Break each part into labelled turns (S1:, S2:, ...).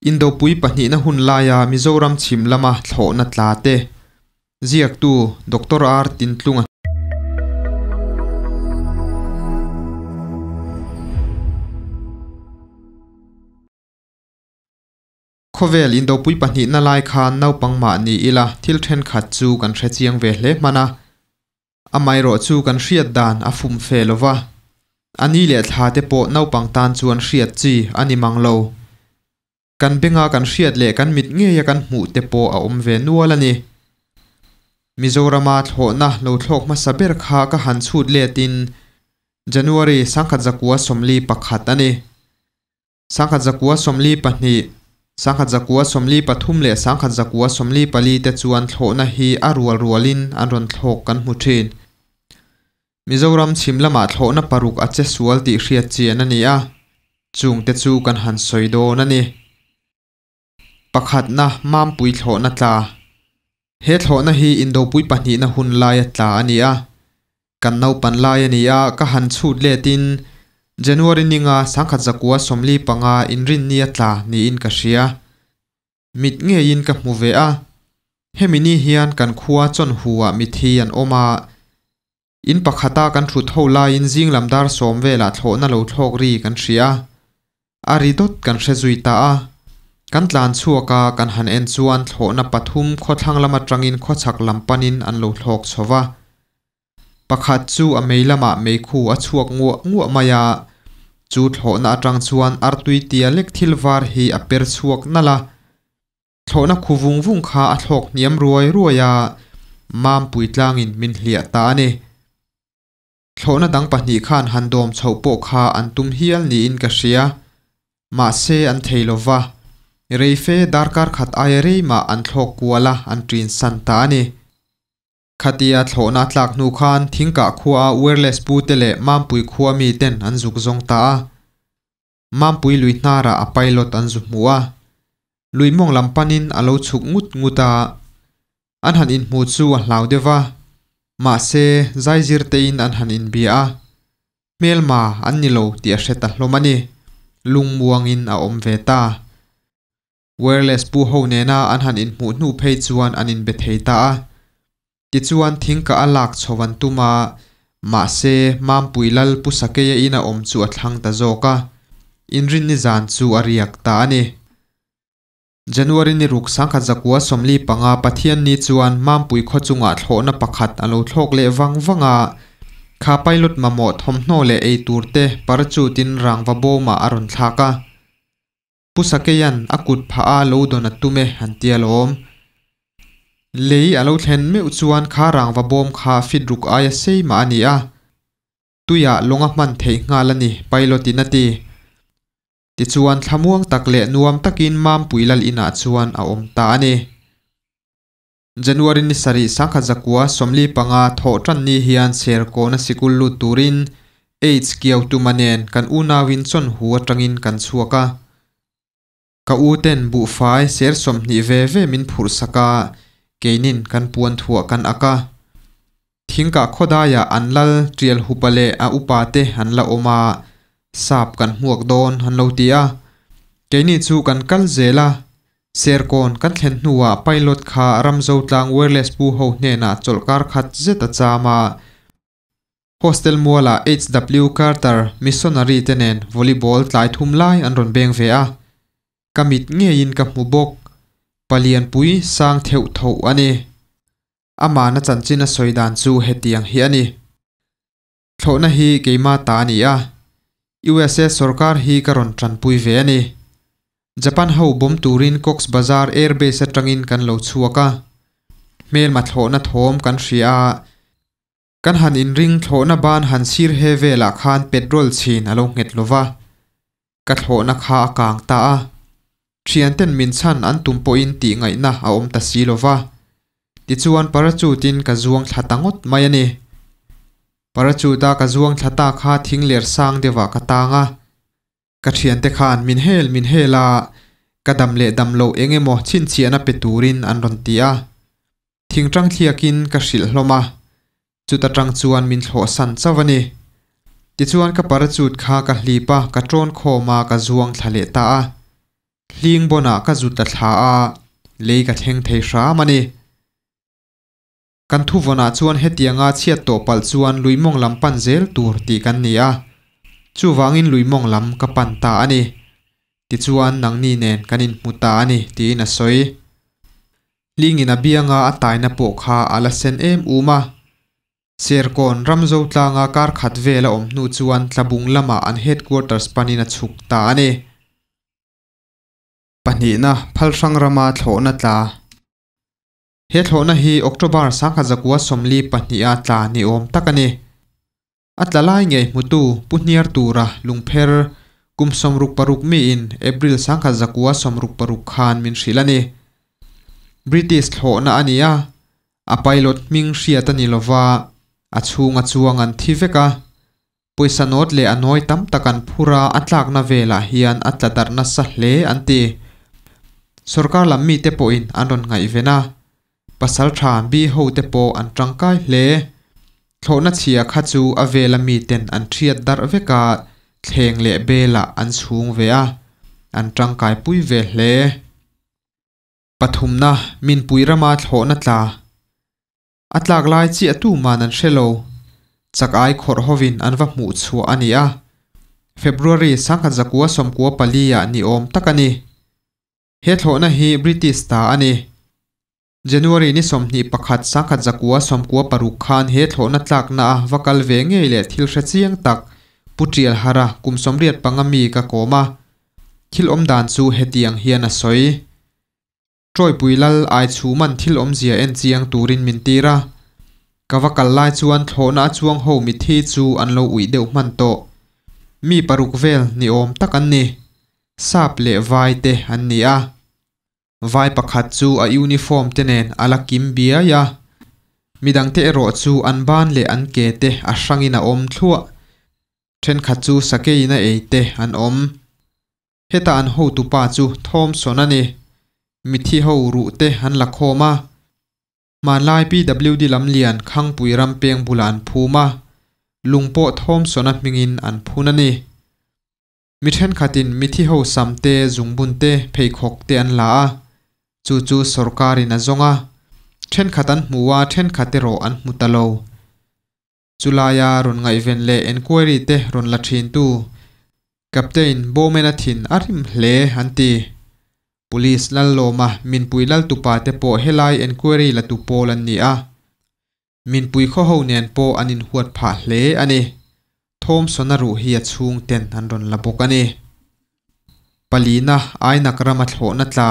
S1: Indopui pahnihna hun laia Mizoram chhim lama thlawhna tla te ziaktu Doctor R Tintlunga. Khawvel Indopui pahnihna lai khan naupang mah ni ila thil thenkhat chu kan hre chiang ve hle hman a. Amaherawh chu kan hriat dan a fum fe lo va, a ni leh thla te pawh naupang tan chuan hriat chi a ni mang lo. Kan benga kan hriat leh kan mit ngeia kan hmuh te pawh a awm ve nual a ni. Mizorama thlawhna lo thlawk hmasa ber kha ka han chhut letin January 1941 a ni. 1942, 1943 leh 1944 te chuan thlawhna hi a rual rualin an rawn thlawk kan hmu thin. Mizoram chhim lamah thlawhna paruk a che sual tih hriat chian a ni a, chungte chu kan han sawi dawn a ni. Pakhatna, Mampui thlawhna tla. He thlawhna hi Indopui pahnihna hun laia tla a ni a. Kan naupan lai a ni a, ka han chhut letin January ninga 1945 inrinni a tla niin ka hria. Mit ngeiin ka hmu ve a. Hemi ni hian kan khua chawnhu-ah mithi an awm a. In pakhata kan thut ho laiin zing lam dar sawm velah thlawhna lo thlawk ri kan hria. A ri dawt kan hre zui ta a. Kan tlan chhuak a, kan han en chuan thlawhna pathum khawthlang lam atangin khawchhak lam panin an lo thlawk chho va. Pakhat chu a mei lamah meikhu a chhuak nguah nguah mai a, chu thlawhna atang chuan artui tia lek thil var hi a per chhuak nalh a. Thlawhna khu vung vung kha a thlawk hniam ruai ruai a, Mampui tlangin min hliah ta a ni. Thlawhna dang pahnih khan han dawm chhoh pawh kha an tum hial niin ka hria. Mahse an thei lo va, reife darkar khat aia rei mah an thlawk kual a, an ṭin san ta a ni. Khatia thlawhna a tlak hnu khan Thingkah khua a wireless pu te leh Mampui khua mi ten an zuk zawng ta a. Mampui lui hnarah a pilot an zu hmu a. Lui mawng lam panin a lo chhuk ngut ngut a. An han inhmu chu a hlau deuh va. Mahse, zaizir tein an han inbia a. Hmelma an ni lo tih a hre ta hlawm a ni. Lungmuangin a awm ve ta. Wireless pu ho nena an han inhmuh hnu phei chuan an inbe thei ta a. Tichuan thingka a lak chho an tum a, mahse Mampui Lal Pu Sakeia ina awm chu a thlang ta zawk a, inrinni zan chu a riak ta a ni. January ni ruk 1945 Pathianni chuan Mampui khaw chungah thlawhna pakhat a lo thlawk leh vang vang a, kha pilot mamawh thawmhnaw leh eitur te parachute in rangva bawmah a rawn thlak a. Pu Sakeia'n a kut phah a lo dawn a tum e han ti alawm. Lei a lo thlen meuh chuan kha rangva bawm kha fit ruk aia sei mah a ni a. Tuiah lawng a hman theih nghal a ni, pilot in a ti. Tichuan thlamuang tak leh nuam takin Mampui Lal inah chuan a awm ta a ni. January ni sarih 1945 thawh tan ni hian Serkawna sikul lut turin Aids kiau tuma nen kan unauin chawnhu atangin kan chhuak a. Ka u ten buhfai ser 20 ve ve min phurh sak a, keinin kan puan thuah kan ak a. Thingkah khawdaiah an lal tial hupa leh a upa te an la awm a, sap kan hmuak dawn an lo ti a. Keini chu kan kal zel a, Serkawn kan thlen hnuah pilot kha Ramzotlang wireless pu ho hnenah chawlhkar khat zet a cham a. Hostel mualah HW Carter missionary te nen volleyball tlai thum lai an rawn beng ve a. Ka mit ngeiin ka hmu bawk. Palianpui sang theuh tho a ni. Amahna chanchin a sawi dan chu hetiang hi a ni. Thlawhna hi keimah ta a ni a, USA sorkar hi ka rawn tanpui ve a ni. Japan ho bawm turin Cox's Bazar Air Base atangin kan lo chhuak a. Hmelma thlawhna thawm kan hria a, kan han inring thlawhna ban han sir he velah khan petrol chhin a lo nghet lo va, ka thlawhna kha a kang ta a. Thianten min chhan an tum pawhin tih ngaihna a awm ta si lo va. Tichuan parachute-in ka zuang thla ta ngawt mai a ni. Parachute-a ka zuang thla ta kha thing ler sang deuhah ka tang a. Ka thiante khan min hel min hel a, ka dam leh dam loh eng emaw chhinchhiahna pe turin an rawn ti a. Thing tang thliakin ka hrilh hlawm a, chuta tang chuan min thlawh san chauh a ni. Tichuan ka parachute kha ka hlip a, ka tawn khawm a, ka zuang thla leh ta a. Hling bawnah ka zut ta thla a, lei ka thleng thei hram a ni. Kan thuvawnah chuan hetianga chhiat tawh palh chuan lui mawng lam pan zel tur tih kan ni a, chuvangin lui mawng lam ka pan ta a ni. Tichuan nangni nen kan inhmu ta a ni tiin a sawi. Hlingin a bianga a taina pawh kha a la sen em um a. Serkawn Ramzo tlanga kar khat vel a awm hnu chuan Tlabung lamah an headquarters panin a chhuk ta a ni. Pahnihna, Phalhrang rama thlawhna tla. He thlawhna hi October 1942 a tla ni awm tak a ni. A tla lai ngei hmutu Pu Hniar tura lungpher kum 66 miin April 1966 khan min hrilh a ni. British thlawhna a ni a, a pilot hming hriat a ni lova, a chhunga chuang an thi vek a. Pawisa nawt leh a nawi tam tak an phur a, a tlakna velah hian a tla darh nasa hle an ti. Sorkar lam mite pawhin an rawn ngaihven a, pasal tha bi hote pawh an tangkai hle. Thlawhna chhia kha chu a vela miten an thiat darh vek a, thleng leh belah an chhung ve a, an tangkai pui ve hle. Pathumna, Minpui rama thlawhna tla. A tlak lai chiah tuman an hre lo. Chak ai khawrh hovin an va hmuh chhuah a ni a. February 1994 ah ni awm tak a ni. He thlawhna hi British ta a ni. January ni 21 1996 khan he thlawhna tlakna a va kal ve ngei leh thil hre chiang tak Pu Tial Hara kum 85 mi ka kawm a. Thil awm dan chu hetiang hian a sawi. Tawipui lal ai chhuman thil awmzia en chiang turin min tir a. Ka va kal lai chuan thlawhna a chuang ho mithi chu an lo uih deuh hman tawh. Mi paruk vel ni awm tak an ni. Sap leh vai te an ni a. Vai pakhat chu a uniform te nen a la kim biai a. Midangte erawh chu an ban leh an ke te a hrangin a awm thluah. Thenkhat chu sakeiin a ei te an awm. Heta an hotupa chu Thomson a ni. Mithi ho ruh te an la khawm a. Hmanlai PWD lam lian Khangpui ram peng bulah an phum a. Lung pawh Thomson-a hmingin an phun a ni. Mi thenkhatin mithi ho sam te, zungbun te, pheikhawk te an la a. Chu chu sorkarin a zawng a. Thenkhat an hmu a, thenkhat erawh an hmu ta lo. Chulaia rawn ngaihven leh enquiry te rawn la thintu Captain Bowman-a thin a rim hle an ti. Police Lallawma Minpui Laltupa te pawh helai enquiry la tu pawl an ni a. Minpui khaw ho nen pawh an inhuat phah hle a ni. Thomson-a ruh hi a chhung ten an rawn la bawk a ni. Palina Ainak rama thlawhna tla.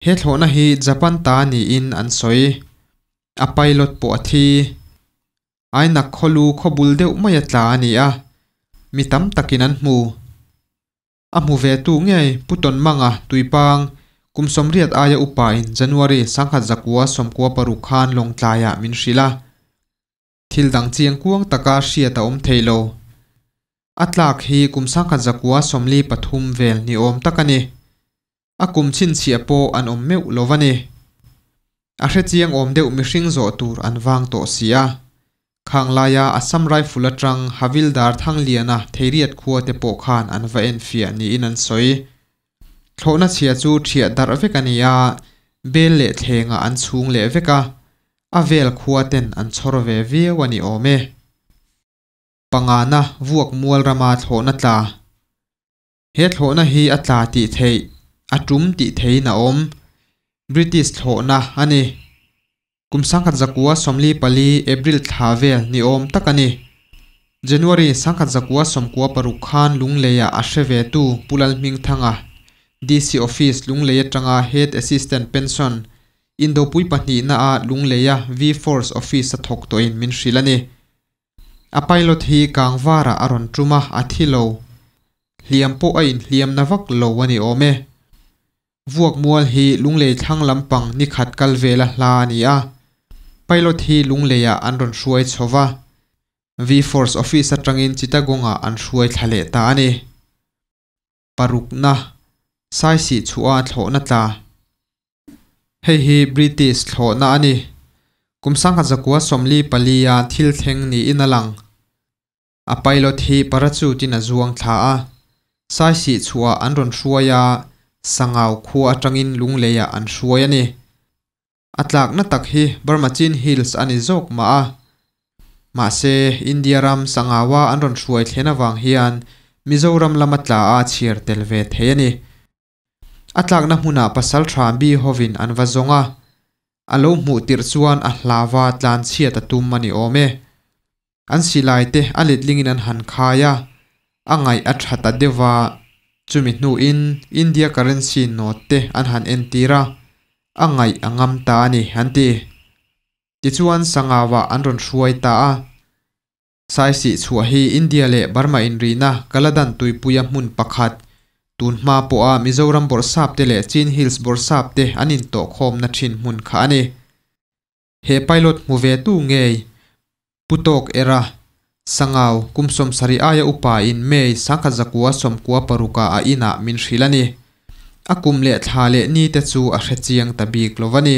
S1: He thlawhna hi Japan ta niin an sawi. A pilot pawh a thi. Ainak khawlu khawbul deuh mai a tla a ni a, mi tam takin an hmu. A hmu ve tu ngei Pu Tawnmanga Tuipang kum 80 aia upain January 1996 khan Lawngtlaiah min hrilh a. Thil dang chiang kuang taka hriat a awm thei lo. A tlak hi kum 1943 vel ni awm tak a ni. A kum chhinchhiah pawh an awm meuh lo a ni. A hre chiang awm deuh mihring zawh tur an vang tawh si a. Khang laia Assam Rifle atang Havildar Thangliana Theiriat khua te pawh khan an va enfiah niin an sawi. Thlawhna chhia chu thiah darh vek a ni a, bel leh thlengah an chhung leh vek a, a vel khua ten an chhawr ve viau a ni awm e. Pangana vuak mual rama thlawhna tla. He thlawhna hi a tla tih theih, a tum tih theihin a awm. British thlawhna a ni. Kum 1944 April thla vel ni awm tak a ni. January 1996 khan Lungleiah a hre ve tu Pu Lalhmingthanga, DC Office Lunglei atanga Head Assistant Pension, Indopui pahnihna a Lungleia V-Force Office a thawk tawhin min hrilh a ni. A pilot hi kangvarah a rawn tum a, a thi lo. Hliam pawh a inhliam na vak lo a ni awm e. Vuak mual hi Lunglei thlang lampang ni khat kal vela hla a ni a. Pilot hi Lungleiah an rawn hruai chho va. V-Force Office atangin Chittagong-ah an hruai thla leh ta a ni. Parukna, Saisih chhuah thlawhna tla. Hei hi British thlawhna a ni. Kum 1944 a thil thleng niin a lang. A pilot hi parachute in a zuang thla a. Saisih chhuah an rawn hruai a. Sangau khua atangin Lungleiah an hruai a ni. A tlakna tak hi Burma Chin Hills a ni zawk mah a. Mahse, India ram Sangaua an rawn hruai thlen avang hian Mizoram lama tla a chhiar tel ve thei a ni. A tlakna hmunah pasal tha mi hovin an va zawng a, a lo hmuh tirh chuan a hlava tlan chhiat a tum a ni awm e. An silai te a letlingin an han khai a, a ngaih a tha ta deuh va, chumi hnuin India currency note te an han entir a, a ngaih a ngam ta a ni an ti. Tichuan Sangauah an rawn hruai ta a. Saisih chhuah hi India leh Burma inrihna Kaladan tuipuia hmun pakhat, tun hma pawha Mizoram bawrhsap te leh Chin Hills bawrhsap te an intawhkhawmna thin hmun kha a ni. He pilot hmu ve tu ngei Pu Tawk Era, Sangau, kum 70 aia upa in May 1996 a inah min hrilh a ni. A kum leh thla leh ni te chu a hre chiang ta bik lo a ni.